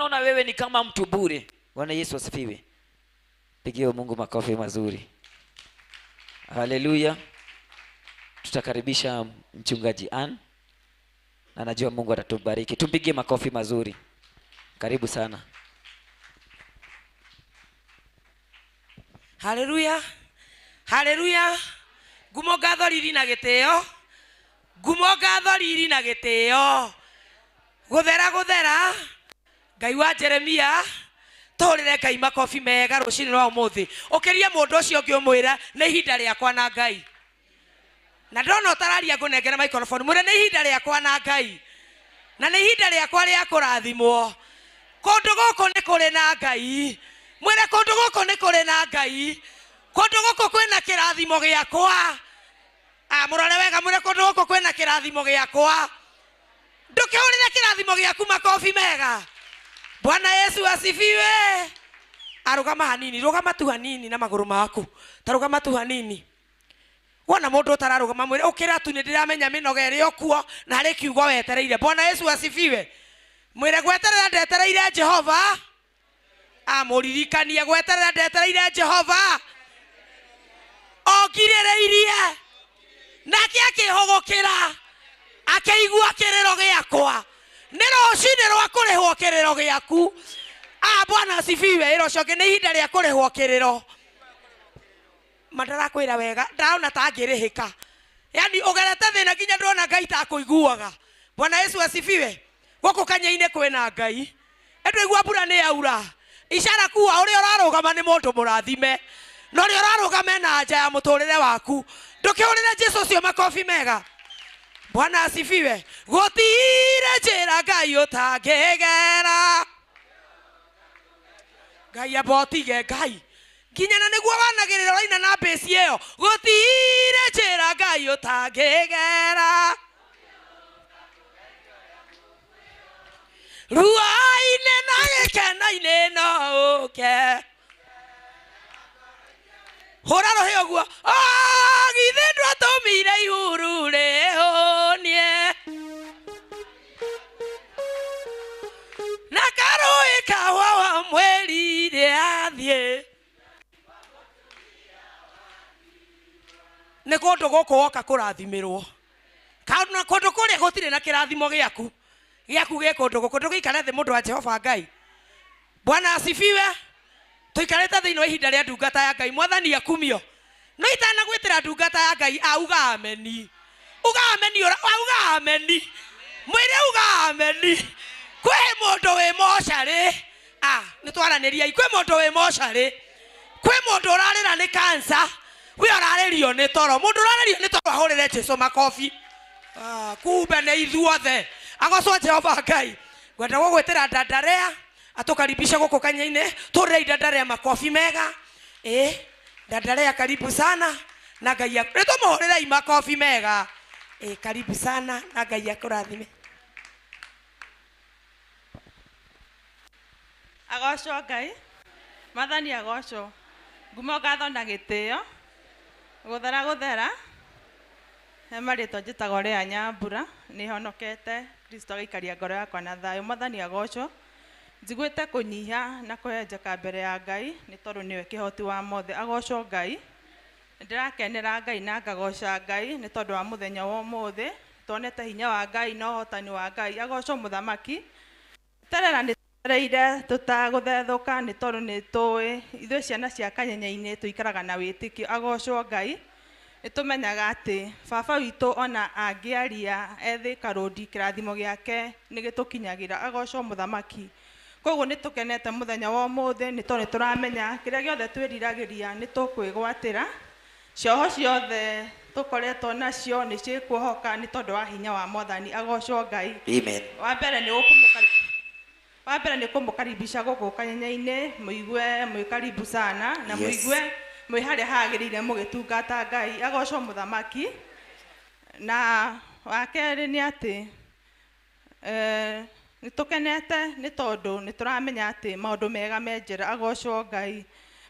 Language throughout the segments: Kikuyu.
anaona wewe ni kama mtu bure. Bwana Yesu asifiwe. Pigie Mungu makofi mazuri. Haleluya. Tutakaribisha mchungaji Ann, na najua Mungu atatubariki. Tumpigie makofi mazuri. Karibu sana. Haleluya. Haleluya. Ngumo ngatho riri na gĩtĩo. Ngumo ngatho riri na gĩtĩo. Gũthera gũthera. Ngai wa Jeremia, tũhũrĩre Ngai makobi mega rũcinĩ rwa ũmũthĩ. Ũkĩrie mũndũ ũcio ũngĩ ũmwĩra nĩ ihinda rĩakwa na Ngai. Na ndona ũtararia ngũnengere microphone, mwĩre nĩ ihinda rĩakwa na Ngai. Na nĩ ihinda rĩakwa rĩa kũrathimwo. Kũndũ gũkũ nĩ kũrĩ na Ngai. Mwĩre kũndũ gũkũ nĩ kũrĩ na Ngai. Kũndũ gũkũ kwĩna kĩrathimo gĩakwa. Mũrore wega, mwĩre kũndũ gũkũ kwĩna kĩrathimo gĩakwa. Ndũkĩhũrĩre kĩrathimo gĩaku makobi mega. Bwana Yesu asifiwe. Arugama hanini, rugama tu hanini na magũrũ maku. Ta rugama tu hanini. Wona mũndũ ũtararũgama mwĩre ũkĩra tu, nĩ ndĩramenya mĩnoga ĩrĩ o kuo na harĩ kiugo wetereire. Bwana Yesu asifiwe. Mwĩre gweterera ndetereire Jehova. Amũririkanie gweterera ndetereire Jehova. Ongirĩrĩirie nake akĩhũgũkĩra akĩigua kĩrĩro gĩakwa. Nĩ rũcinĩ rwa kũrĩhwo kĩrĩro gĩaku. Bwana asifiwe. Ĩra ũcio ũngĩ nĩ ihinda rĩa kũrĩhwo kĩrĩro. Mandarakwĩra wega, ndĩrona ta ngĩrĩhĩka. Yaani ũgerete thĩna nginya ndĩrona Ngai ta akũiguaga. Bwana Yesu asifiwe. Gũkũ kanya-inĩ kwĩna Ngai. Ĩndũ mbura nĩ yaura. Ishara kuwa ũrĩa ũrarũgama nĩ mũndũ mũrathime. Na ũrĩa ũrarũgama ena anja ya mũtũrĩre waku. Ndũkĩhũrĩre Jesu ũcio makobi mega. Bwana asifiwe. Gũtirĩ njĩra Ngai ũtangĩgera. Ngai amba ũtige Ngai. Nginya na nĩguo wanagĩrĩra ũraina na mbĩci ĩyo. Gũtirĩ njĩra Ngai ũtangĩgera. Ruainĩ na gĩkeno-inĩ no ũke. Hũra rũhĩ ũguo. Githĩ ndwatũmire ihuru rĩhũnie. Na karũĩ kahũa wa mweri rĩathiĩ. Nĩ kũndũ gũkũ woka kũrathimĩrwo. Kana kũndũ kũrĩa gũtirĩ na kĩrathimo gĩaku. Gĩaku gĩ kũndũ gũkũ. Ndũgĩikare thĩ mũndũ wa Jehova Ngai. Bwana asifiwe. Tũikarĩte thĩinĩ wa ihinda rĩa ndungata ya Ngai. Mwathani akumio. No itanagwĩtĩra ndungata ya Ngai, auga ameni. Uga ameni, auga ameni. Mwĩre uga ameni. Kwĩ mũndũ wĩ mocarĩ. Nĩ twaranĩriai. Kwĩ mũndũ wĩ mocarĩ. Kwĩ mũndũ ũrarĩra nĩ cancer. We ũrarĩrio nĩ toro. Mũndũ ũrarĩrio nĩ toro ahũrĩre Jesu makobi. Kumbe nĩ ithuothe. Agocwo Jehova Ngai. Ngwenda gũgwĩtĩra Dandarea atũkaribishe gũkũ kanya-inĩ. Tũrĩre Dandarea makobi mega. Dandarea karibu sana na Ngai nĩ tũmũhũrĩrei makobi mega. Karibu sana na Ngai akũrathime. Agocwo Ngai. Mwathani agocwo. Ngumo ngatho na gĩtĩo. Gũthera gũthera. He marĩtwa njĩtagwo Lea Nyambura. Nĩ honokete Kristo agaikaria ngoro yakwa na thayũ. Mwathani agocwo. Njiguĩte kũnyiha na kũhenjeka mbere ya Ngai nĩ tondũ nĩwe kĩhoti wa mothe. Agocwo Ngai. Ndĩrakenera Ngai na ngagoca Ngai nĩ tondũ wa mũthenya wa ũmũthĩ. Tuonete hinya wa Ngai na ũhotani wa Ngai. Agocwo mũthamaki. Terera nĩ twetereire tũtagũthethũka nĩ tondũ nĩ tũĩ ithuĩ ciana cia kanyenya-inĩ tũikaraga na wĩtĩkio. Agocwo Ngai. Nĩ tũmenyaga atĩ baba witũ ona angĩaria e Thika Road kĩrathimo gĩake nĩ gĩtũkinyagĩra. Agocwo mũthamaki. Koguo nĩ tũkenete mũthenya wa ũmũthĩ nĩ tondũ nĩ tũramenya kĩrĩa gĩothe twĩriragĩria nĩ tũkwĩgwatĩra. Cioho ciothe tũkoretwo nacio nĩ ciĩkuohoka nĩ tondũ wa hinya wa Mwathani. Agocwo Ngai. Amen. Wa mbere nĩ kũmũkaribisha gũkũ kanyenya-inĩ, mũigue mwĩ karibu sana na mũigue mwĩ harĩa hagĩrĩire mũgĩtungata Ngai. Agocwo mũthamaki. Na wa kerĩ nĩ atĩ nĩ tũkenete nĩ tondũ nĩ tũramenya atĩ maũndũ mega me njĩra. Agocwo Ngai.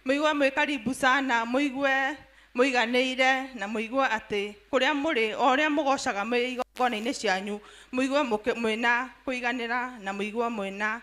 Mũigue mwĩ karibu sana, mũigue mũiganĩire na mũigue atĩ kũrĩa mũrĩ o ũrĩa mũgocaga mwĩ igongona-inĩ cianyu, mũigue mwĩna kũiganĩra na mũigue mwĩna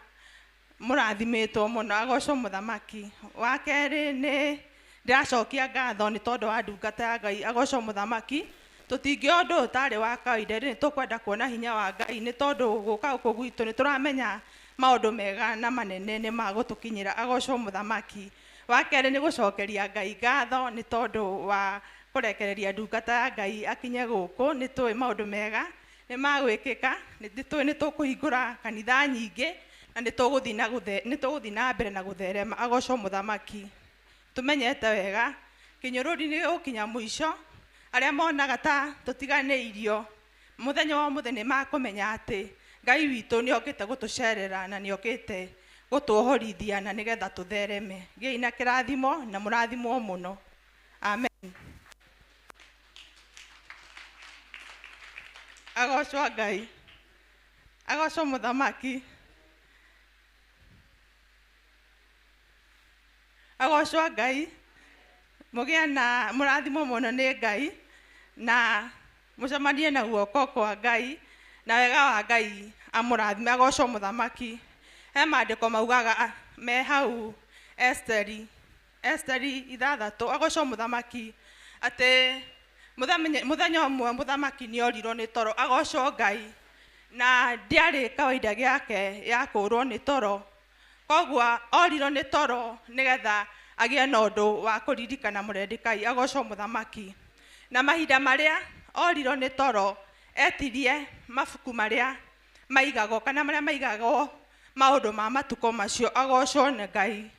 Mũrathimĩtwo mũno, agocwo mũthamaki. Wa kerĩ nĩ ndĩracokia ngatho nĩ tondũ wa ndungata ya Ngai, agocwo mũthamaki. Tũtingĩoya ũndũ ũyũ ũtarĩ wa kawaida, ĩndĩ nĩ tũkwenda kuona hinya wa Ngai nĩ tondũ gũka gũkũ gwitũ nĩ tũramenya maũndũ mega na manene nĩ magũtũkinyĩra, agocwo mũthamaki. Wa kerĩ nĩ gũcokeria Ngai ngatho nĩ tondũ wa kũrekereria ndungata ya Ngai akinye gũkũ, nĩ tũĩ maũndũ mega nĩ magwĩkĩka, nĩ tũĩ nĩ tũkũhingũra kanitha nyingĩ na nĩ tũgũthiĩ na gũthe, nĩ tũgũthiĩ na mbere na gũtherema, agocwo mũthamaki. Tũmenyete wega kĩnyũrũri nĩ gĩgũkinya mũico, arĩa monaga ta tũtiganĩirio mũthenya wa ũmũthĩ nĩ makũmenya atĩ Ngai witũ nĩ okĩte gũtũcerera na nĩ okĩte gũtwohorithia na nĩgetha tũthereme. Gĩai na kĩrathimo na mũrathimwo mũno. Amen. Agocwo Ngai, agocwo mũthamaki, agocwo Ngai. Mũgĩe na mũrathimwo mũno nĩ Ngai na mũcemanie na guoko kwa Ngai na wega wa Ngai amũrathime, agocwo mũthamaki. He maandĩko maugaga me hau Esteri, Esteri ithathatũ, agocwo mũthamaki, atĩ mũthenya ũmwe mũthamaki nĩ orirwo nĩ toro, agocwo Ngai. Na ndiarĩ kawaida gĩake ya kũrwo nĩ toro, koguo orirwo nĩ toro nĩgetha agĩe na ũndũ wa kũririkana Mũrendekai, agocwo mũthamaki. Na mahinda marĩa orirwo nĩ toro, etirie mabuku marĩa maigagwo kana marĩa maigagwo maũndũ ma matukũ macio, agocwo nĩ Ngai.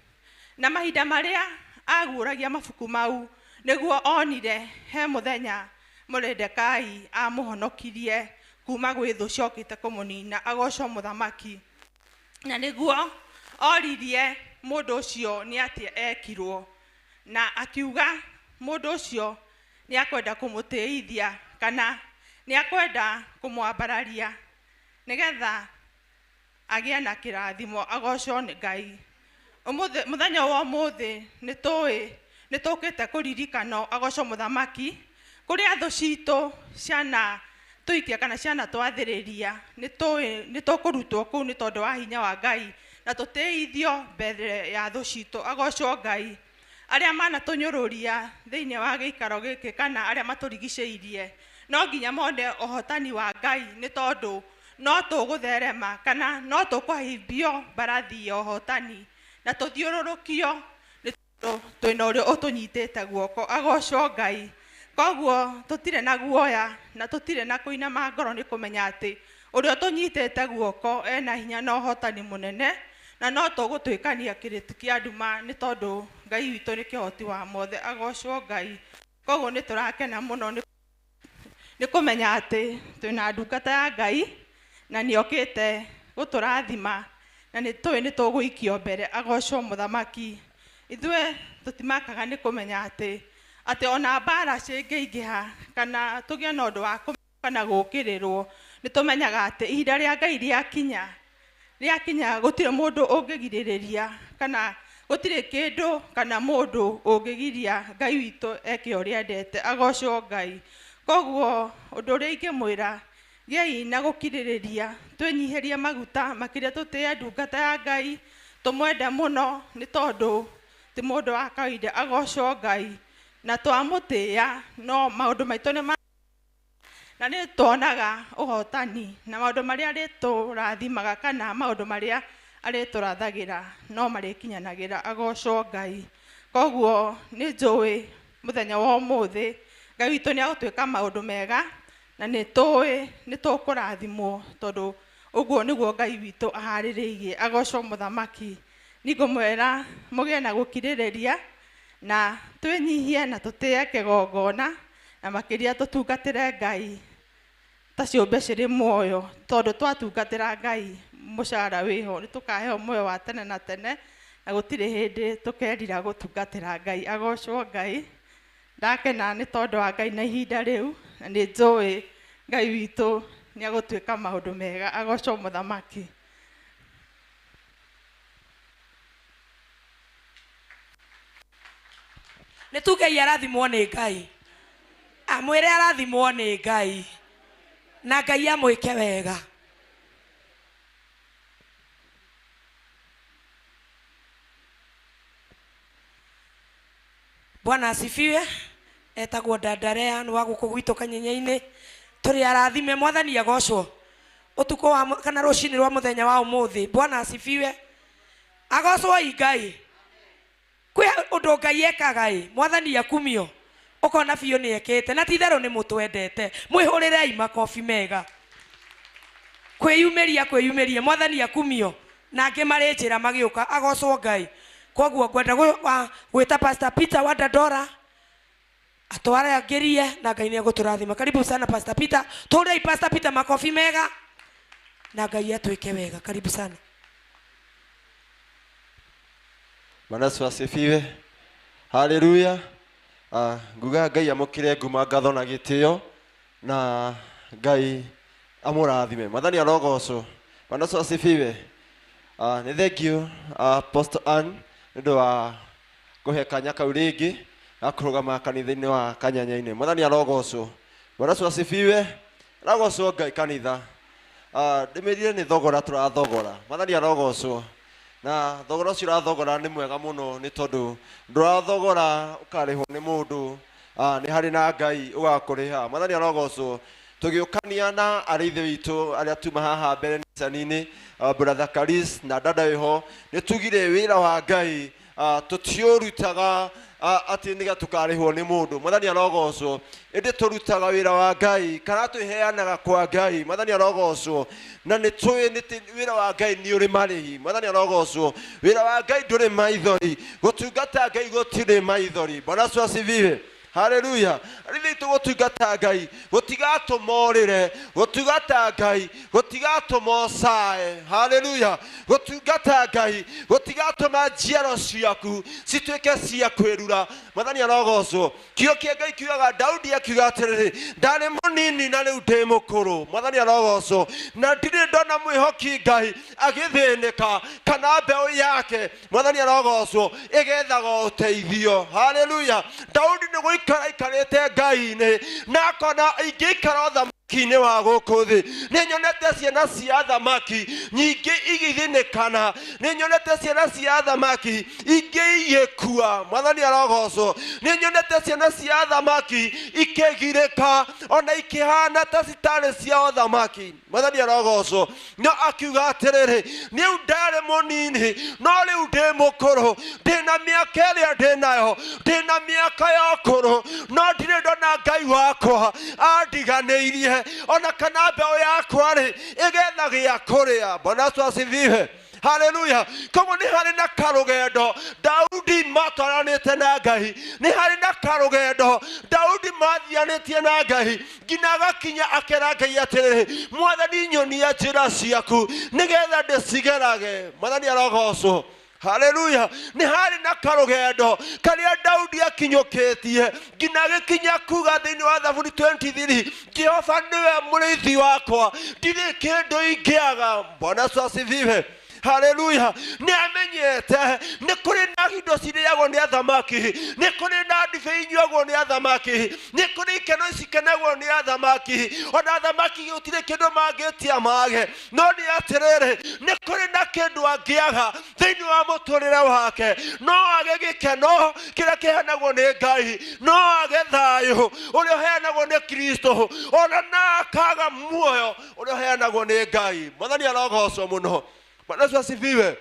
Na mahinda marĩa aguũragia mabuku mau, nĩguo onire he mũthenya Mũrendekai amũhonokirie kuma gwĩ thũ ciokĩte kũmũnina, agocwo mũthamaki. Na nĩguo oririe mũndũ ũcio nĩ atĩa ekirwo, na akiuga mũndũ ũcio nĩ akwenda kũmũtĩithia kana nĩ akwenda kũmwambararia nĩgetha agĩe na kĩrathimo, agocwo nĩ Ngai. Ũmũthĩ, mũthenya wa ũmũthĩ nĩ tũĩ nĩ tũkĩte kũririkano, agocwo mũthamaki, kũrĩa thũ citũ ciana tũikia kana ciana twathĩrĩria, nĩ tũĩ nĩ tũkũrutwo kũu nĩ tondũ wa hinya wa Ngai na tũtĩithio mbere ya thũ citũ, agocwo Ngai. Arĩa manatũnyũrũria thĩinĩ wa gĩikaro gĩkĩ kana arĩa matũrigicĩirie, no nginya mone ũhotani wa Ngai nĩ tondũ no tũgũtherema kana no tũkũhaimbio mbarathi ya ũhotani na tũthiũrũrũkio nĩ tondũ twĩna ũrĩa ũtũnyitĩte guoko, agocwo Ngai. Koguo tũtirĩ na guoya na tũtirĩ na kũinama ngoro nĩ kũmenya atĩ ũrĩa ũtũnyitĩte guoko ena hinya na ũhotani mũnene, na no tũgũtuĩkania kĩrĩti kĩa nduma nĩ tondũ Ngai witũ nĩ kĩhoti wa mothe, agocwo Ngai. Koguo nĩ tũrakena mũno nĩ kũmenya atĩ twĩna ndungata ya Ngai na nĩ okĩte gũtũrathima na nĩ tũĩ nĩ tũgũikio mbere, agocwo mũthamaki. Ithuĩ tũtimakaga nĩ kũmenya atĩ atĩ ona mbara cingĩingĩha kana tũgĩe na ũndũ wa kana gũũkĩrĩrwo, nĩ tũmenyaga atĩ ihinda rĩa Ngai rĩakinya, rĩakinya gũtirĩ mũndũ ũngĩgirĩrĩria kana gũtirĩ kĩndũ kana mũndũ ũngĩgiria Ngai witũ eke ũrĩa endete, agocwo Ngai. Koguo ũndũ ũrĩa ingĩmwĩra, gĩai na gũkirĩrĩria, twĩnyihĩrie maguta, makĩria tũtĩe ndungata ya Ngai, tũmwende mũno nĩ tondũ ti mũndũ wa kawaida, agocwo Ngai. Na twamũtĩĩa no maũndũ maitũ nĩ na nĩ tuonaga ũhotani na maũndũ marĩa arĩtũrathimaga kana maũndũ marĩa arĩtũrathagĩra no marĩkinyanagĩra, agocwo Ngai. Koguo nĩ njũĩ mũthenya wa ũmũthĩ Ngai witũ nĩ agũtwĩka maũndũ mega na nĩ tũĩ nĩ tũkũrathimwo tondũ ũguo nĩguo Ngai witũ aharĩrĩirie, agocwo mũthamaki. Ningũmwĩra mũgĩe na gũkirĩrĩria na twĩnyihie na tũtĩe kĩgongona na makĩria tũtungatĩre Ngai ta ciũmbe cirĩ muoyo, tondũ twatungatĩra Ngai mũcara wĩho, nĩ tũkaheo muoyo wa tene na tene na gũtirĩ hĩndĩ tũkerira gũtungatĩra Ngai, agocwo Ngai. Ndakena nĩ tondũ wa Ngai na ihinda rĩu, na nĩ njũĩ Ngai witũ nĩ agũtuĩka maũndũ mega, agocwo mũthamaki. Nĩ tugei arathimwo nĩ Ngai, amwĩre arathimwo nĩ Ngai na Ngai amwĩke wega. Bwana asifiwe. Etagwo Dandarea nĩ wa gũkũ gwitũ Kanyenya-inĩ. Tũrĩ arathime, mwathani agocwo. Ũtukũ wa kana rũcinĩ rwa mũthenya wa ũmũthĩ. Bwana asifiwe. Agocwo Ngai. Kwĩ ũndũ Ngai ekaga ĩ, mwathani akumio. Ũkona biũ nĩ ekĩte na ti itherũ nĩ mũtwendete. Mwĩhũrĩrei makobi mega. Kwĩyumĩria kwĩyumĩria, mwathani akumio. Na angĩ marĩ njĩra magĩũka, agocwo Ngai. Koguo ngwenda gwĩta Pastor Peter wa Dandora atwarangĩrie na Ngai nĩ egũtũrathima. Karibu sana Pastor Peter. Tũrei Pastor Peter makobi mega na Ngai atwĩke wega. Karibu sana. Bwana Yesu asifiwe. Haleluya. Nguga Ngai amũkĩre nguma, ngatho na gĩtĩo na Ngai amũrathime. Mwathani arogocwo. Bwana Yesu asifiwe. Nĩ thank you Apostle Ann nĩ ũndũ wa kũhe kanya kau rĩngĩ ga kũrũgama kanitha-inĩ wa Kanyanya-inĩ. Mwathani arogocwo. Bwana Yesu asifiwe. Arogocwo Ngai kanitha. Ndĩmĩrire nĩ thogora tũrathogora. Mwathani arogocwo. Na thogora ũcio ũrathogora nĩ mwega mũno nĩ tondũ ndũrathogora ũkarĩhwo nĩ mũndũ, nĩ harĩ na Ngai ũgakũrĩha. Mwathani arogocwo. Tũgĩũkania na arĩithi witũ arĩa tuma haha mbere nicani-inĩ, Brother Karis na dada wĩho, nĩ tugire wĩra wa Ngai tũtiũrutaga atĩ nĩgetha tũkarĩhwo nĩ mũndũ. Mwathani arogocwo. Ĩndĩ tũrutaga wĩra wa Ngai kana twĩheanaga kwa Ngai. Mwathani arogocwo. Na nĩ tũĩ nĩ wĩra wa Ngai nĩ ũrĩ marĩhi. Mwathani arogocwo. Wĩra wa Ngai ndũrĩ maithori. Gũtungata Ngai gũtirĩ maithori. Bwana Yesu asifiwe. Haleluya. Rĩrĩa tũgũtungata Ngai gũtigatũma ũrĩre, gũtungata Ngai gũtigatũma ũcae. Haleluya. Gũtungata Ngai gũtigatũma njiaro ciaku cituĩke cia kwĩrura. Mwathani arogocwo. Kĩo kĩa Ngai kiugaga, Daudi akiuga atĩrĩrĩ, ndarĩ mũnini na rĩu ndĩ mũkũrũ. Mwathani arogocwo. Na ndirĩ ndona mwĩhoki Ngai agĩthĩnĩka kana mbeũ yake. Mwathani arogocwo ĩgethaga ũteithio. Haleluya. Daudi nĩ gũikara aikarĩte Ngai-inĩ na akona ingĩikara ũthamaki-inĩ wa gũkũ thĩ, nĩ nyonete ciana cia athamaki nyingĩ igĩthĩnĩkana, nĩ nyonete ciana cia athamaki ingĩ igĩkua. Mwathani arogocwo. Nĩ nyonete ciana cia athamaki ikĩgirĩka ona ikĩhana ta citarĩ cia ũthamaki. Mwathani arogocwo. No akiuga atĩrĩrĩ, rĩu ndarĩ mũnini no rĩu ndĩ mũkũrũ, ndĩna mĩaka ĩrĩa ndĩnayo, ndĩna mĩaka ya ũkũrũ, no ndirĩ ndona Ngai wakwa andiganĩirie ona kana mbeũ yakwa rĩ ĩgetha gĩa kũrĩa. Bwana Yesu asifiwe. Haleluya. Koguo nĩ harĩ na karũgendo Daudi matwaranĩte na Ngai, nĩ harĩ na karũgendo Daudi mathianĩtie na Ngai nginya agakinya akera Ngai atĩrĩrĩ, Mwathani nyonia njĩra ciaku nĩgetha ndĩcigerage. Mwathani arogocwo. Haleluya. Nĩ harĩ na karũgendo karĩa Daudi akinyũkĩtie nginya agĩkinya kuga thĩinĩ wa Thaburi 23, Jehova nĩwe mũrĩithi wakwa, ndirĩ kĩndũ ingĩaga. Bwana Yesu asifiwe. Haleluya. Nĩ amenyete nĩ kũrĩ na indo cirĩagwo nĩ athamaki, nĩ kũrĩ na ndibei inyuagwo nĩ athamaki, nĩ kũrĩ ikeno cikenagwo nĩ athamaki, ona athamaki gũtirĩ kĩndũ mangĩtia mage. No nĩ atĩrĩrĩ, nĩ kũrĩ na kĩndũ angĩaga thĩinĩ wa mũtũrĩre wake, no age gĩkeno kĩrĩa kĩheanagwo nĩ Ngai, no age thayũ ũrĩa ũheanagwo nĩ Kristo, ona na akaga muoyo ũrĩa ũheanagwo nĩ Ngai. Mwathani arogocwo mũno. Bwana Yesu asifiwe.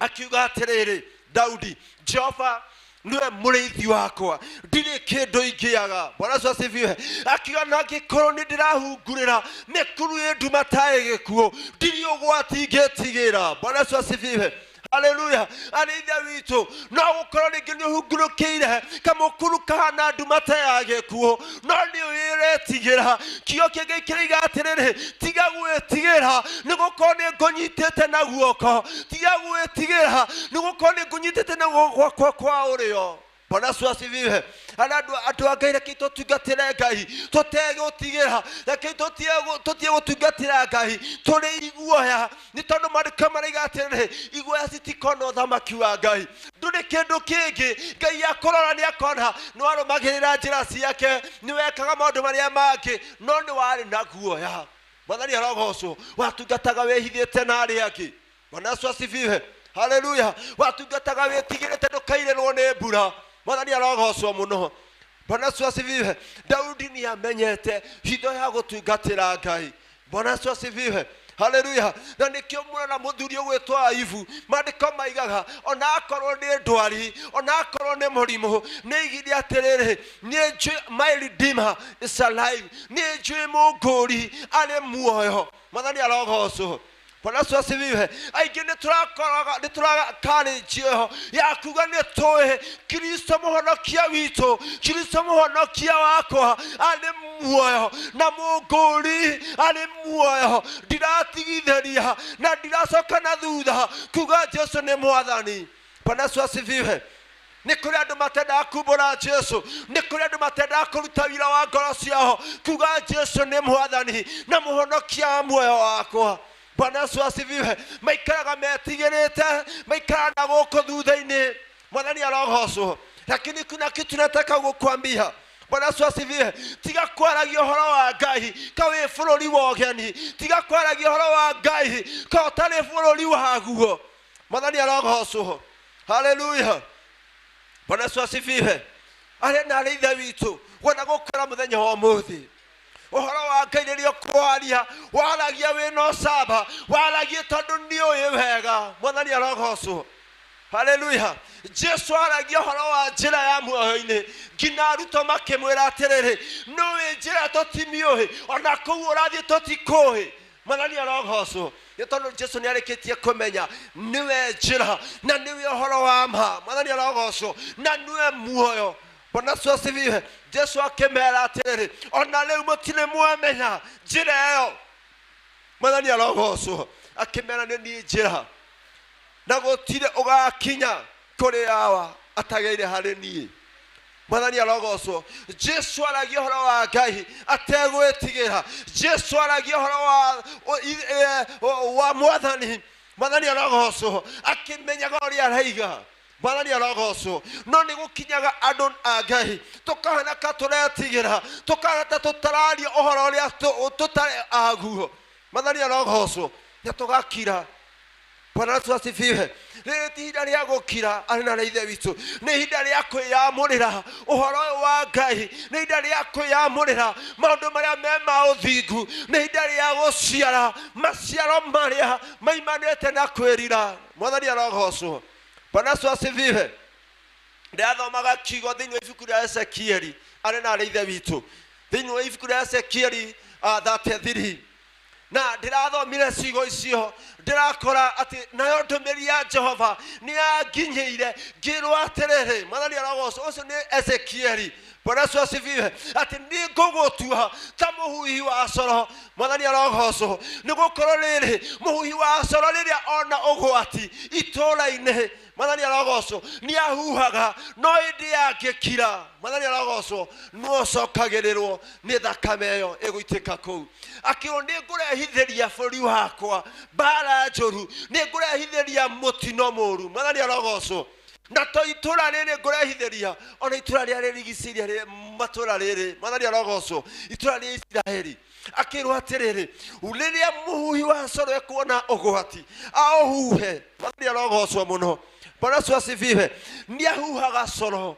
Akiuga atĩrĩrĩ, Daudi, Jehova nĩwe mũrĩithi wakwa, ndirĩ kĩndũ ingĩaga. Bwana Yesu asifiwe. Akiuga na angĩkorwo nĩ ndĩrahungurĩra mĩkuru ĩ nduma ta ĩgĩkuũ, ndirĩ ũgwati ingĩtigĩra. Bwana Yesu asifiwe. Haleluya. Arĩ ithe witũ, no gũkorwo rĩngĩ nĩ ũhungurũkĩire kamũkuru kahana nduma ta ya gĩkuũ, no nĩ ũretigĩra. Kiugo kĩngĩ kĩroiga atĩrĩrĩ, tiga gwĩtigĩra nĩ gũkorwo nĩ ngũnyitĩte na guoko, tiga gwĩtigĩra nĩ gũkorwo nĩ ngũnyitĩte na guoko gwakwa kwa ũrĩo. Bwana Yesu asifiwe. Arĩa andũ a Ngai, reke tũtungatĩre Ngai tũtegũtigĩra, reke tũtige gũtungatĩra Ngai tũrĩ iguoya, nĩ tondũ maandĩko maraiga atĩrĩrĩ, iguoya citikona ũthamaki wa Ngai. Ndũrĩ kĩndũ kĩngĩ Ngai akũrora nĩ akona nĩ warũmagĩrĩra njĩra ciake, nĩ wekaga maũndũ marĩa mangĩ, no nĩ warĩ na guoya. Mwathani arogocwo. Watungataga wĩhithĩte na arĩa angĩ. Bwana Yesu asifiwe. Haleluya. Watungataga wĩtigĩrĩte ndũkairĩrwo nĩ mbura. Mwathani arogocwo mũno. Bwana Yesu asifiwe. Daudi nĩ amenyete hitho ya gũtungatĩra Ngai. Bwana Yesu asifiwe. Haleluya. Na nĩkĩo mũrona mũthuri ũgwĩtwo Ayubu, maandĩko maigaga ona akorwo nĩ ndwari, ona akorwo nĩ mũrimũ, nĩ aigire atĩrĩrĩ, niĩ njũĩ my redeemer is alive, niĩ njũĩ mũngũri arĩ muoyo. Mwathani arogocwo. Bwana Yesu asifiwe. Aingĩ nĩ tũrakoraga nĩ tũrakarĩnjio ĩyo ya kuga nĩ tũĩ Kristo mũhonokia witũ, Kristo mũhonokia wakwa arĩ muoyo na mũngũri arĩ muoyo, ndiratigithĩria na ndiracoka na thutha kuga Jesu nĩ mwathani. Bwana Yesu asifiwe. Nĩ kũrĩ andũ matendaga kumbũra Jesu, nĩ kũrĩ andũ matendaga kũruta wĩra wa ngoro ciao kuga Jesu nĩ mwathani na mũhonokia wa muoyo wakwa. Bwana Yesu asifiwe. Maikaraga metigĩrĩte, maikaraga na gũkũ thutha-inĩ. Mwathani arogocwo. Lakini kuna kitu nataka gũkwambia. Bwana Yesu asifiwe. Tiga kwaragia ũhoro wa Ngai ka wĩ bũrũri wa ũgeni, tiga kwaragia ũhoro wa Ngai ka ũtarĩ bũrũri waguo. Mwathani arogocwo. Haleluya. Bwana Yesu asifiwe. Arĩa na arĩ ithe witũ wona gũkwĩra mũthenya wa ũmũthĩ ũhoro wa Ngai rĩrĩa ũkwaria waragia wĩna ũcamba, waragie tondũ nĩũĩ wega. Mwathani arogocwo. Haleluya. Jesu aragia ũhoro wa njĩra ya muoyo-inĩ nginya arutwo makĩmwĩra atĩrĩrĩ, nĩũĩ njĩra tũtimiũĩ, ona kũu ũrathiĩ tũtikũĩ. Mwathani arogocwo. Nĩ tondũ Jesu nĩ arĩkĩtie kũmenya nĩwe njĩra na nĩwe ũhoro wa ma. Mwathani arogocwo na nĩwe muoyo. Bwana Yesu asifiwe. Jesu akĩmera atĩrĩrĩ, ona rĩu mũtirĩ mwamenya njĩra ĩyo. Mwathani arogocwo. Akĩmera nĩ niĩ njĩra na gũtirĩ ũgakinya kũrĩ Awa atageire harĩ niĩ. Mwathani arogocwo. Jesu aragia ũhoro wa Ngai ategwĩtigĩra. Jesu aragia ũhoro wa mwathani. Mwathani arogocwo akĩmenyaga ũrĩa araiga. Mwathani arogocwo. No nĩ gũkinyaga andũ a Ngai tũkahana ka tũretigĩra, tũkahana ta tũtararia ũhoro ũrĩa tũtarĩ aguo. Mwathani arogocwo. Na tũgakira. Bwana Yesu asifiwe. Rĩrĩ ti ihinda rĩa gũkira arĩ na ithe witũ, nĩ ihinda rĩa kwĩyamũrĩra ũhoro ũyũ wa Ngai, nĩ ihinda rĩa kwĩyamũrĩra maũndũ marĩa me ma ũthingu, nĩ ihinda rĩa gũciara maciaro marĩa maimanĩte na kwĩrira. Mwathani arogocwo. Bwana Yesu asifiwe. Ndĩrathomaga kiugo thĩinĩ wa ibuku rĩa Ezekieli arĩ na ithe witũ, thĩinĩ wa ibuku rĩa Ezekieli 33 na ndĩrathomire ciugo icio, ndĩrakora atĩ nayo ndũmĩrĩri ya Jehova nĩ yanginyĩire ngĩrwo atĩrĩrĩ. Mwathani arogocwo. Ũcio nĩ Ezekieli. Bwana Yesu asifiwe. Atĩ nĩ ngũgũtua ta mũhuhi wa coro. Mwathani arogocwo. Nĩ gũkorwo rĩrĩ mũhuhi wa coro rĩrĩa ona ũgwati itũũra-inĩ, Mwathani arogocwo, nĩ ahuhaga no ĩndĩ yangĩkira, Mwathani arogocwo, no ũcokagĩrĩrwo nĩ thakame ĩyo ĩgũitĩka kũu. Akĩrwo nĩ ngũrehithĩria bũrũri wakwa mbara njũru, nĩ ngũrehithĩria mũtino mũru. Mwathani arogocwo. Na to itũra rĩrĩ ngũrehithĩria, ona itũra rĩrĩa rĩrigicĩirie matũra rĩrĩ. Mwathani arogocwo. Itũra rĩa Isiraeli. Akĩrwo atĩrĩrĩ, rĩrĩa mũhuhi wa coro ekuona ũgwati aũhuhe. Mwathani arogocwo mũno. Bwana Yesu asifiwe. Nĩ ahuhaga coro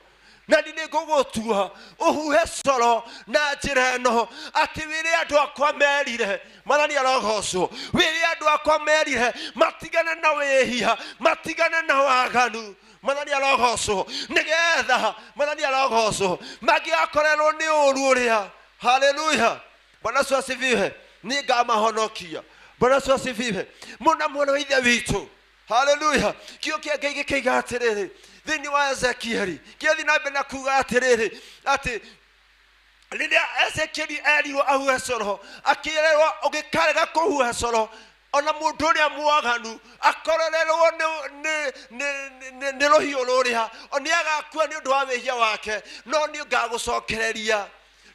na nĩ ngũgũtua ũhuhe coro na njĩra ĩno atĩ wĩre andũ akwa merire. Mwathani arogocwo. Wĩre andũ akwa merire matigane na wĩhia, matigane na waganu. Mwathani arogocwo. Nĩgetha Mwathani arogocwo mangĩgakorerwo nĩ ũũru ũrĩa. Haleluya. Bwana Yesu asifiwe. Nĩ ngamahonokia. Bwana Yesu asifiwe. Mũna mwana wa ithe witũ. Haleluya. Kĩo kĩa Ngai gĩkĩiga atĩrĩrĩ thĩinĩ wa Ezekieli, kĩathiĩ na mbere na kuga atĩrĩrĩ atĩ rĩrĩa Ezekieli erirwo ahuhe coro, akĩrerwo ũngĩkarega kũhuha coro ona mũndũ ũrĩa mwaganu akorererwo nĩ rũhiũ rũrĩa nĩ agakua nĩ ũndũ wa wĩhia wake, no nĩ ngagũcokereria,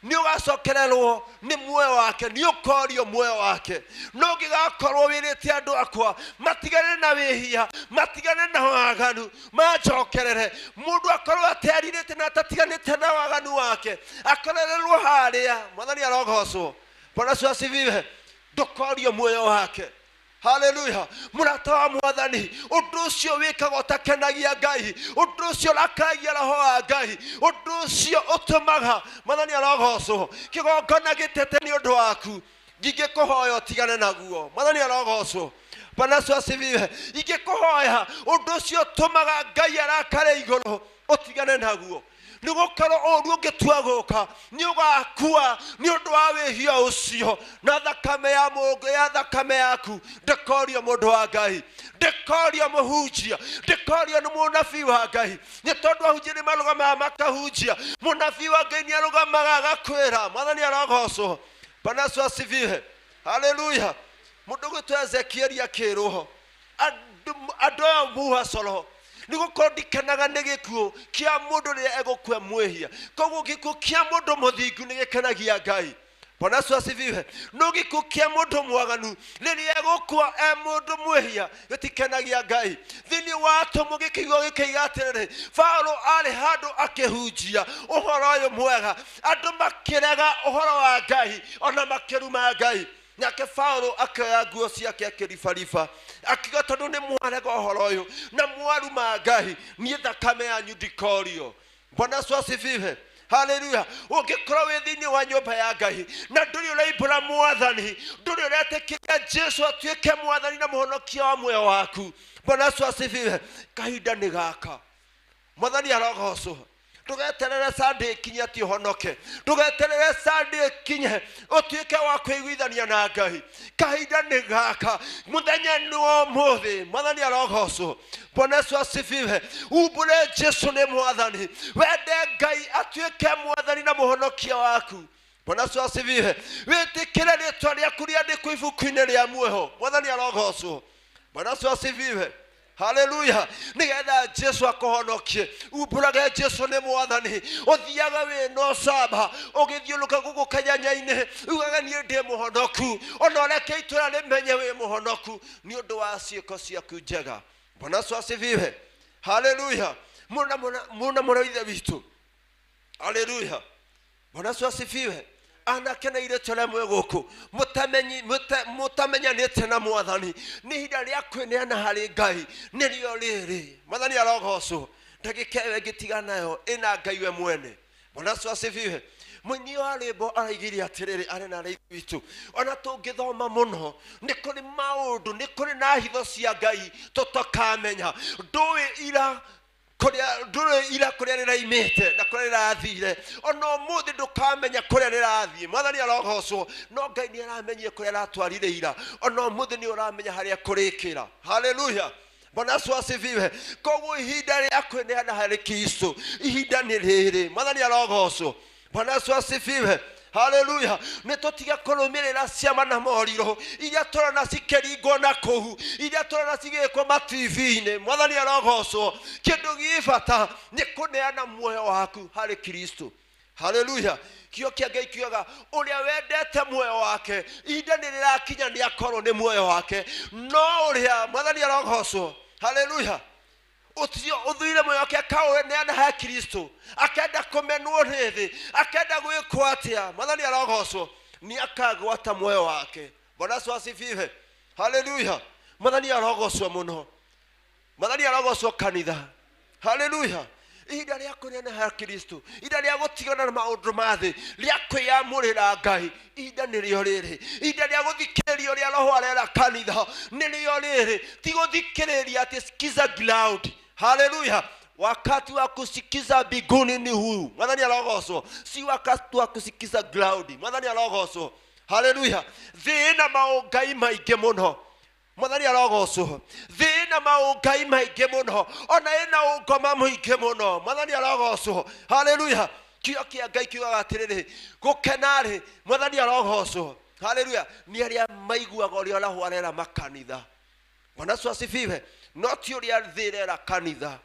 nĩ ũgacokererwo nĩ muoyo wake, nĩ ũkorio muoyo wake. No ũngĩgakorwo wĩrĩte andũ akwa matigane na wĩhia, matigane na waganu, manjokerere, mũndũ akorwo aterirĩte na atatiganĩte na waganu wake akorererwo harĩa. Mwathani arogocwo. Bwana Yesu asifiwe. Ndũkorio muoyo wake. Haleluya. Mũrata wa mwathani, ũndũ ũcio wĩkaga ũtakenagia Ngai, ũndũ ũcio ũrakagia roho wa Ngai, ũndũ ũcio ũtũmaga mwathani arogocwo, kĩgongona gĩtete nĩ ũndũ waku, ingĩkũhoya ũtigane naguo. Mwathani arogocwo. Bwana Yesu asifiwe. Ingĩkũhoya ũndũ ũcio ũtũmaga Ngai arakare igũrũ, ũtigane naguo. Nĩ gũkorwo ũru ũngĩtua gũka nĩ ũgakua nĩ ũndũ wa wĩhia ũcio, na thakame ya mũndũ ya thakame yaku ndĩkorio mũndũ wa Ngai, ndĩkorio mũhunjia, ndĩkorio nĩ mũnabii wa Ngai. Nĩ tondũ ahunjia nĩ marũgamaga makahunjia, mũnabii wa Ngai nĩ arũgamaga agakwĩra. Mwathani arogocwo. Bwana Yesu asifiwe. Haleluya. Mũndũ gwĩtwo Ezekieli akĩrwo andũ aya muha coro, nĩ gũkorwo ndikenaga nĩ gĩkuũ kĩa mũndũ rĩrĩa egũkua mwĩhia. Koguo gĩkuũ kĩa mũndũ mũthingu nĩ gĩkenagia Ngai. Bwana Yesu asifiwe. No gĩkuũ kĩa mũndũ mwaganu rĩrĩa egũkua e mũndũ mwĩhia gĩtikenagia Ngai. Thĩinĩ wa atũmwo gĩkiugo gĩkĩiga atĩrĩrĩ, Paũlũ arĩ handũ akĩhunjia ũhoro ũyũ mwega, andũ makĩrega ũhoro wa Ngai ona makĩruma Ngai. Nake Paũlũ akĩoya nguo ciake akĩribariba, akiuga tondũ nĩ mwarega ũhoro ũyũ na mwaruma Ngai, niĩ thakame yanyu ndikorio. Bwana Yesu asifiwe. Haleluya. Ũngĩkorwo wĩ thĩinĩ wa nyũmba ya Ngai na ndũrĩ ũraimbũra mwathani, ndũrĩ ũretĩkĩria Jesu atuĩke mwathani na mũhonokia wa muoyo waku. Bwana Yesu asifiwe. Kahinda nĩ gaka. Mwathani arogocwo. Ndũgeterere Sunday ĩkinye atĩ ũhonoke, ndũgeterere Sunday ĩkinye ũtuĩke wa kwĩiguithania na Ngai. Kahinda nĩ gaka, mũthenya nĩ wa ũmũthĩ. Mwathani arogocwo. Bwana Yesu asifiwe. Umbũre Jesu nĩ mwathani, wende Ngai atuĩke mwathani na mũhonokia waku. Bwana Yesu asifiwe. Wĩtĩkĩre rĩtwa rĩaku rĩandĩkwo ibuku-inĩ rĩa muoyo. Mwathani arogocwo. Bwana Yesu asifiwe. Haleluya. Nĩgetha Jesu akũhonokie, umbũrage Jesu nĩ mwathani, ũthiaga wĩna ũcamba ũgĩthiũrũrũka gũkũ kanyanya-inĩ, ugaga niĩ ndĩ mũhonoku, ona ũreke itũra rĩmenye wĩ mũhonoku nĩ ũndũ wa ciĩko ciaku njega. Bwana Yesu asifiwe. Haleluya. Mũna mũra ithe witũ. Haleluya. Bwana Yesu asifiwe. Anake na airĩtu arĩa mwĩ gũkũ mũtamenyanĩte na mwathani, nĩ ihinda rĩa kwĩneana harĩ Ngai nĩrĩo rĩrĩ. Mwathani arogocwo. Ndagĩka ĩyo ĩngĩtiga nayo ĩna Ngai we mwene. Bwana Yesu asifiwe. Mũini wa rwĩmbo araigire atĩrĩrĩ, arĩ na arĩa witũ, ona tũngĩthoma mũno nĩ kũrĩ maũndũ, nĩ kũrĩ na hitho cia Ngai tũtakamenya. Ndũĩ ira kũrĩa, ndũrĩ ira kũrĩa rĩraimĩte na kũrĩa rĩrathire, ona ũmũthĩ ndũkamenya kũrĩa rĩrathiĩ. Mwathani arogocwo. No Ngai nĩ aramenyire kũrĩa aratwarire ira, ona ũmũthĩ nĩ ũramenya harĩa kũrĩkĩra. Haleluya. Bwana Yesu asifiwe. Koguo ihinda rĩa kwĩneana harĩ Kristo, ihinda nĩ rĩrĩ. Mwathani arogocwo. Bwana Yesu asifiwe. Haleluya. Nĩ tũtige kũrũmĩrĩra ciama na morirũ iria tũrona cikĩringwo na kũu, iria tũrona cigĩkwo ma TV-inĩ. Mwathani arogocwo. Kĩndũ gĩ bata nĩ kũneana muoyo waku harĩ Kristo. Haleluya. Kĩo kĩa Ngai kiugaga ũrĩa wendete muoyo wake, ihinda nĩ rĩrakinya nĩ akorwo nĩ muoyo wake, no ũrĩa, Mwathani arogocwo. Haleluya. Ũcio ũthuire muoyo wake akaũneana harĩ Kristo, akenda kũmenwo nĩ thĩ, akenda gwĩkwo atĩa, Mwathani arogocwo, nĩ akagwata muoyo wake. Bwana Yesu asifiwe. Haleluya. Mwathani arogocwo mũno. Mwathani arogocwo kanitha. Haleluya. Ihinda rĩa kũneana harĩ Kristo, ihinda rĩa gũtigana na maũndũ ma thĩ, rĩa kwĩyamũrĩra Ngai, ihinda nĩrĩo rĩrĩ. Ihinda rĩa gũthikĩrĩria ũrĩa Roho arera kanitha nĩrĩo rĩrĩ. Ti gũthikĩrĩria atĩ sikiza ground. Haleluya. Wakati wa kusikiza mbinguni ni huu. Mwathani arogocwo. Si wakati wa kusikiza ground. Mwathani arogocwo. Haleluya. Thĩ ĩna maũngai maingĩ mũno. Mwathani arogocwo. Thĩ ĩna maũngai maingĩ mũno, ona ĩna ũngoma mũingĩ mũno. Mwathani arogocwo. Haleluya. Kĩo kĩa Ngai kiugaga atĩrĩrĩ, gũkena-rĩ, Mwathani arogocwo. Haleluya. Nĩ arĩa maiguaga ũrĩa Roho arera makanitha. Bwana Yesu asifiwe. No ti ũrĩa thĩ ĩrera kanitha.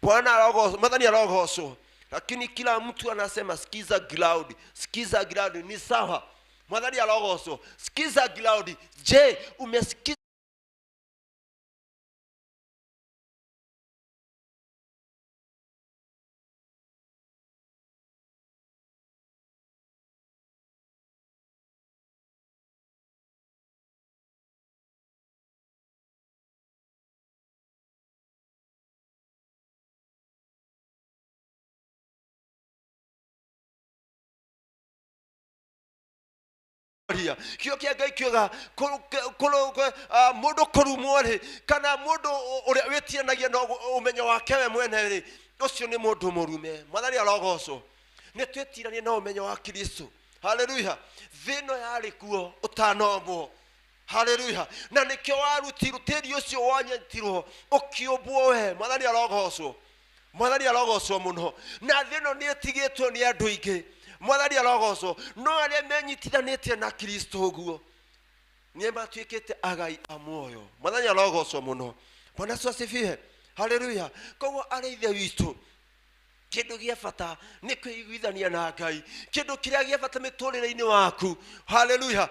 Bwana arogocwo, Mwathani arogocwo. Lakini kila mtu anasema sikiza ground, sikiza ground ni sawa. Mwathani arogocwo. Sikiza ground. Je, umesikiza Gwĩtongoria kĩo kĩa Ngai kiuga mũndũ kũrumwo rĩ, kana mũndũ ũrĩa wĩtiranagia na ũmenyo wake we mwene rĩ, ũcio nĩ mũndũ mũrume. Mwathani arogocwo. Nĩ twĩtiranie na ũmenyo wa Kristo. Haleluya. Thĩ ĩno yarĩ kuo ũtanombwo. Haleluya. Na nĩkĩo warutirwo tĩri ũcio wanyitirwo ũkĩũmbwo we. Mwathani arogocwo. Mwathani arogocwo mũno. Na thĩ ĩno nĩ ĩtigĩtwo nĩ andũ aingĩ. Mwathani arogocwo. No arĩa menyitithanĩtie na Kristo ũguo nĩ matuĩkĩte agai a muoyo. Mwathani arogocwo mũno. Bwana Yesu asifiwe. Haleluya. Koguo arĩ ithe witũ, kĩndũ gĩa bata nĩ kwĩiguithania na Ngai, kĩndũ kĩrĩa gĩa bata mĩtũrĩre-inĩ waku. Haleluya.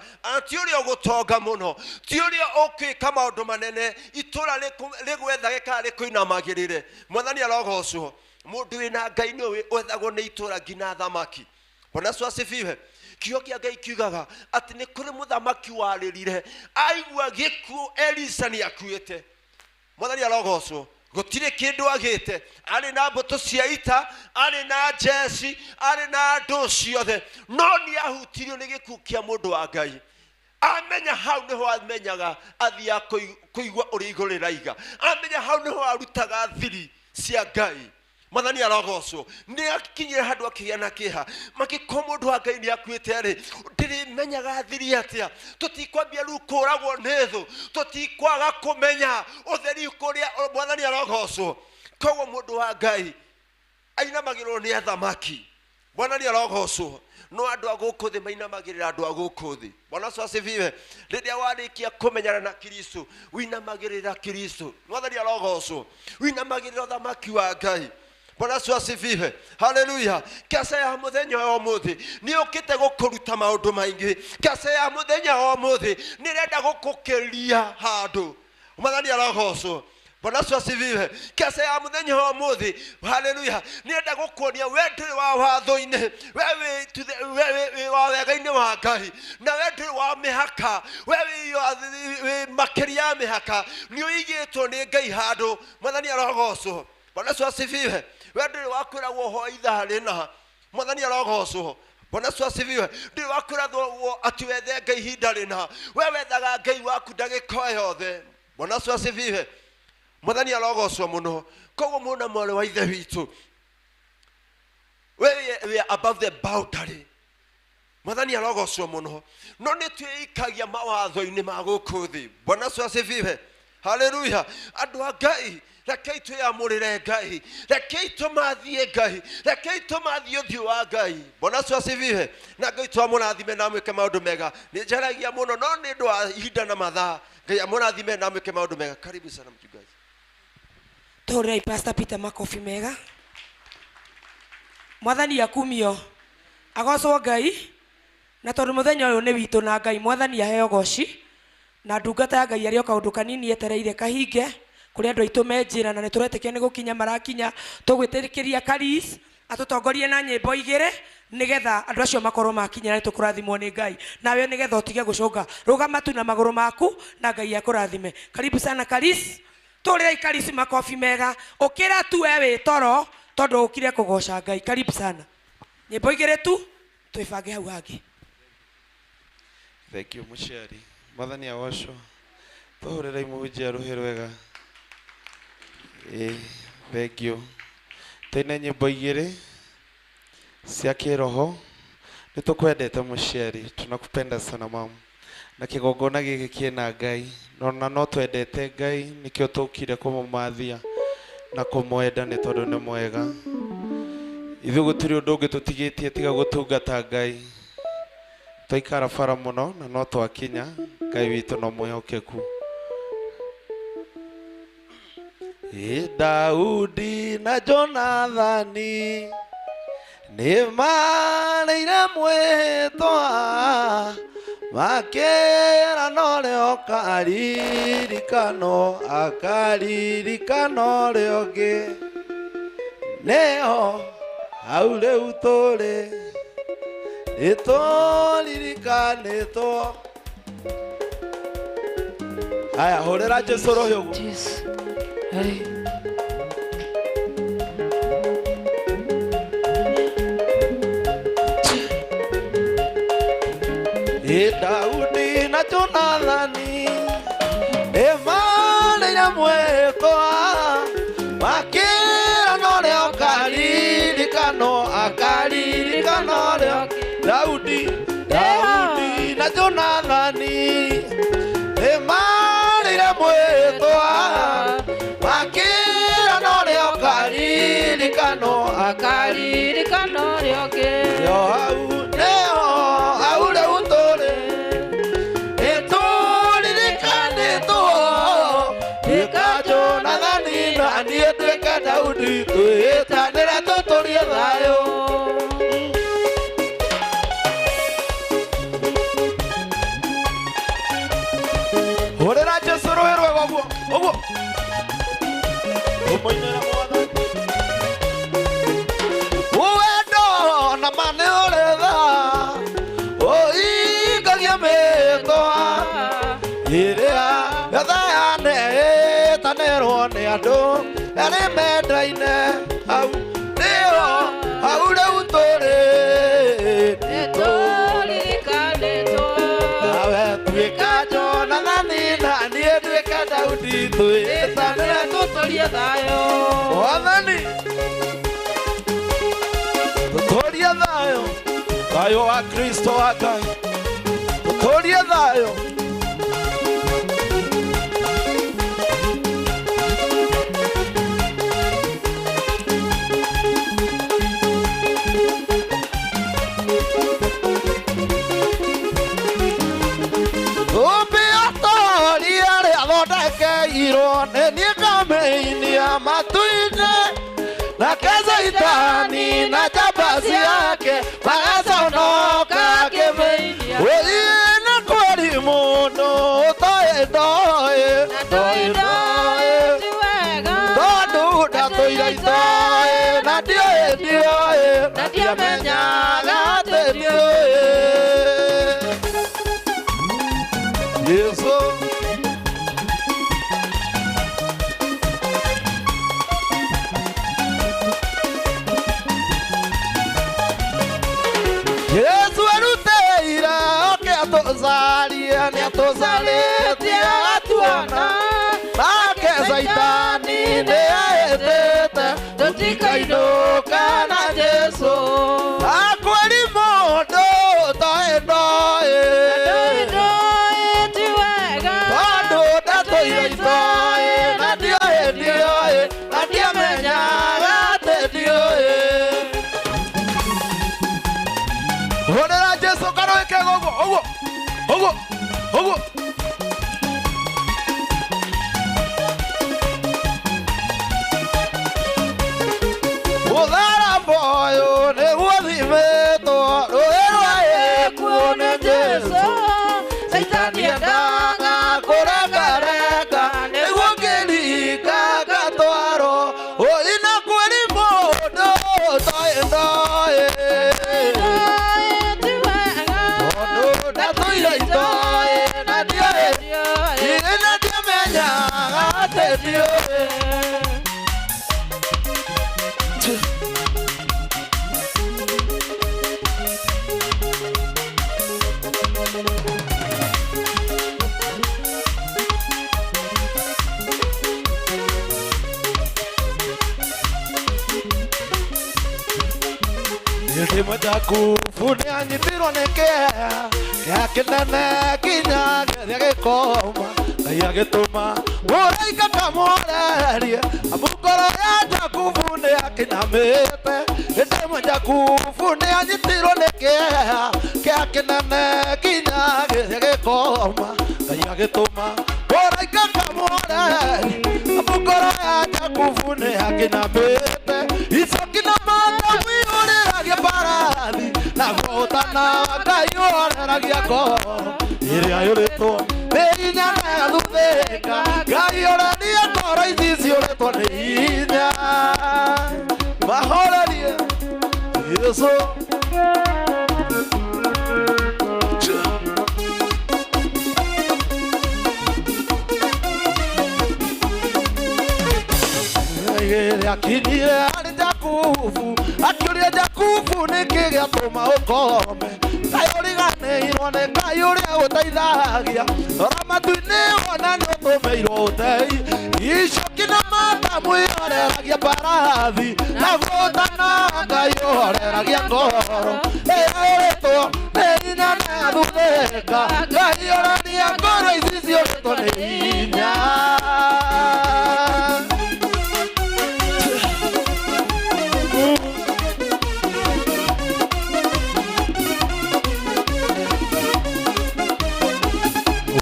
Ti ũrĩa ũgũtonga mũno, ti ũrĩa ũkwĩka maũndũ manene, itũra rĩgwethage kana rĩkũinamagĩrĩre. Mwathani arogocwo. Mũndũ wĩna Ngai nĩwe wethagwo nĩ itũra nginya thamaki. Bwana Yesu asifiwe. Kiugo kĩa Ngai kiugaga atĩ nĩ kũrĩ mũthamaki warĩrire aigua gĩkuũ Elisa nĩ akuĩte. Mwathani arogocwo. Gũtirĩ kĩndũ agĩte, arĩ na mbũtũ cia ita, arĩ na njeci, arĩ na andũ ciothe, no nĩ ahutirio nĩ gĩkuũ kĩa mũndũ wa Ngai. Amenya hau nĩho amenyaga athiaga kũigua ũrĩa igũrũ rĩraiga. Amenya hau nĩho arutaga thiri cia Ngai. Mwathani arogocwo. Nĩ akinyire handũ akĩgĩa na kĩeha, makĩkorwo mũndũ wa Ngai nĩ akuĩte rĩ, ndĩrĩmenyaga thiri atĩa? Tũtikwambia rĩu kũragwo nĩ thũ, tũtikwaga kũmenya ũtheri kũrĩa. Mwathani arogocwo. Koguo mũndũ wa Ngai ainamagĩrĩrwo nĩ athamaki. Mwathani arogocwo. No andũ a gũkũ thĩ mainamagĩrĩra andũ a gũkũ thĩ. Bwana Yesu asifiwe. Rĩrĩa warĩkia kũmenyana na Kristo, ũinamagĩrĩra Kristo. Mwathani arogocwo. Ũinamagĩrĩra ũthamaki wa Ngai. Bwana Yesu asifiwe. Haleluya. Kesa ya mũthenya wa ũmũthĩ nĩ ũkĩte gũkũruta maũndũ maingĩ. Kesa ya mũthenya wa ũmũthĩ nĩ ĩrenda gũkũkĩria handũ. Mwathani arogocwo. Bwana Yesu asifiwe. Kesa ya mũthenya wa ũmũthĩ, haleluya, nĩ ĩrenda gũkuonia we ndũrĩ wa watho-inĩ, we wĩ wa wega-inĩ wa Ngai, na we ndũrĩ wa mĩhaka, we wĩ makĩria ya mĩhaka, nĩ ũigĩtwo nĩ Ngai handũ. Mwathani arogocwo. Bwana Yesu asifiwe. We ndũrĩ wa kwĩragwo hoe ithaa rĩna. Mwathani arogocwo. Bwana Yesu asifiwe. Ndũrĩ wa kwĩragwo atĩ wethe Ngai ihinda rĩna. We wethaga Ngai waku ndagĩka o yothe. Bwana Yesu asifiwe. Mwathani arogocwo mũno. Koguo mũna mwarĩ wa ithe witũ, we we are above the boundary. Mwathani arogocwo mũno. No nĩ twĩikagia mawatho-inĩ ma gũkũ thĩ. Bwana Yesu asifiwe. Haleluya. Andũ a Ngai, rekei twĩamũrĩre Ngai, rekei tũmathiĩ Ngai, rekei tũmathiĩ ũthiũ wa Ngai. Bwana Yesu asifiwe. Na Ngai twamũrathime na amwĩke maũndũ mega. Nĩ njaragia mũno, no nĩ ũndũ wa ihinda na mathaa. Ngai amũrathime na amwĩke maũndũ mega. Karibu sana mchungaji. Tũhũrĩrai Pastor Peter makobi mega. Mwathani akumio, agocwo Ngai, na tondũ mũthenya ũyũ nĩ witũ na Ngai, Mwathani aheo goci, na ndungata ya Ngai arĩ o kaũndũ kanini etereire kahinge, kũrĩ andũ aitũ me njĩra na nĩ tũretĩkia nĩ gũkinya marakinya, tũgwĩtĩkĩria Karis atũtongorie na nyĩmbo igĩrĩ nĩgetha andũ acio makorwo makinya na nĩtũkũrathimwo nĩ Ngai. Nawe nĩgetha ũtige gũcũnga, rũgama tu na magũrũ maku na Ngai akũrathime. Karibu sana Karis. Tũrĩrai Karis makobi mega. Ũkĩra tu we wĩ toro tondũ ũkire kũgoca Ngai. Karibu sana. Nyĩmbo igĩrĩ tu twĩbange hau hangĩ. Thank you mũciari. Mwathani agocwo. Tũhũrĩrei mũhunjia rũhĩ rwega. Thank you. Tũine nyĩmbo igĩrĩ cia kĩroho. Nĩ tũkwendete mũciari, tunakupenda sana mamu. Na kĩgongona gĩkĩ kĩna Ngai, na no twendete Ngai, nĩkĩo tũkire kũmũmathia na kũmwenda nĩ tondũ nĩ mwega. Ithuĩ gũtirĩ ũndũ ũngĩ tũtigĩtie tiga gũtungata Ngai. Twaikara bara mũno na no twakinya, Ngai witũ no mwĩhokeku. Daudi na Jonathani nĩ marĩire mwĩhĩtwa, makĩra no rĩo karirikano, akaririkano rĩo ũngĩ. Nĩho hau rĩu tũrĩ, nĩtũririkanĩtwo. Haya, hũrĩra Jesũ rũhĩ ũguo. Hey. Jonathani ĩmarĩire mwĩtwa makĩra norĩa ũkaririkano akaririkano rĩa Daudi Daudi na Jonathani ĩmarĩire mwĩtwa makĩra norĩa ũkaririkano akaririkano rĩoke yo hau nĩho hau rĩu tũrĩ nĩtũririkanĩtwo tuĩka Jonathani na niĩ tuĩke Daudi twĩtanĩre tũtũrie thayũ. Hũrĩra Jesũ rũhĩ rwega ũguo ũguo ũmũinĩre Mwathani. Wendo na ma nĩ ũrĩ tha ũhingagia mĩtwa ĩrĩa yothe yaneĩtanĩrwo nĩ andũ arĩ mendaine hau nĩho hau rĩu tũrĩ nĩtũririkanĩtwo nawe tuĩka Jonathani na niĩ nduĩke Daudi twĩtanĩre tũtũrie thayũ. Mwathani tũtũrie thayũ thayũ wa Kristo wa Ngai tũtũrie thayũ. Thũmbĩ atoria rĩa thondekeirwo nĩ niĩ ngamĩinia matu-inĩ nake Caitani na njamba ciake magaconoka kĩmĩinia. Ũĩ nĩ kweri mũndũ ũtoĩ ndoĩ ndoĩ ndoĩ ti wega tondũ ndatũire itoĩ na ndiũĩ ndiũĩ na ndiamenyaga atĩ ndiũĩ. Yesu Yesu aruteire oke atũcarie nĩ atũcarĩtie atuona nake Caitani nĩ aĩtĩte tũtikainũka na Jesũ akweri mũndũ toĩ ndoĩ ndoĩ ti wega tondũ ndatũire itoĩ na ndiũĩ ndiũĩ na ndiamenyaga atĩ ndiũĩ. Hũrĩra Jesũ karũĩ kega ũguo ũguo ũguo ũguo. Mũtharaba ũyũ nĩguo thimĩtwo rũĩ rwa gĩkuũ nĩ Jesũ Caitani endaga kũrengarenga nĩguo ngĩringa ngatwarwo ũi na kwĩri mũndũ toĩ ndoĩ ndoĩ ti wega tondũ ndatũire itoĩ na ndiũĩ na ndiamenyaga atĩ ndiũĩ. Hĩndĩ ĩmwe Jakubu nĩanyitirwo nĩ kĩeha kĩeha kĩnene nginya agĩthiĩ agĩkoma Ngai agĩtũma mũraika kamũrerie amu ngoro ya Jakubu nĩakinamĩte. Hĩndĩ ĩmwe Jakubu nĩanyitirwo nĩ kĩeha kĩeha kĩnene nginya agĩthiĩ agĩkoma Ngai agĩtũma mũraika kamũrerie amu ngoro ya Jakubu nĩakinamĩte. Icoki na mata wiyũrĩragia mbarathi naguo ũtana wa Ngai ũhoreragia ngoro ĩrĩa yũrĩtwo nĩ hinya na ĩgathuthĩka Ngai ũrerie ngoro ici ciũrĩtwo nĩ hinya mahorerie Jesũ. Akinyire harĩ Jakubu akĩũria Jakubu nĩkĩ gĩatũma ũkome Ngai ũriganĩirwo nĩ Ngai ũrĩa ũteithagia. Rora matu-inĩ wona nĩ ũtũmĩirwo ũtei. Icoki na matamu ihoreragia mbarathi, na gũtana Ngai ũhoreragia ngoro. Ĩrĩtwo nĩ hinya na thuthĩka, Ngai ũrania ngoro ici ciũrĩtwo nĩ hinya.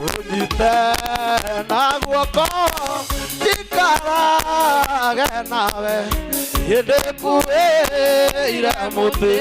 Ũnyite na guoko njikarage nawe hĩndĩ kuĩire mũtĩ.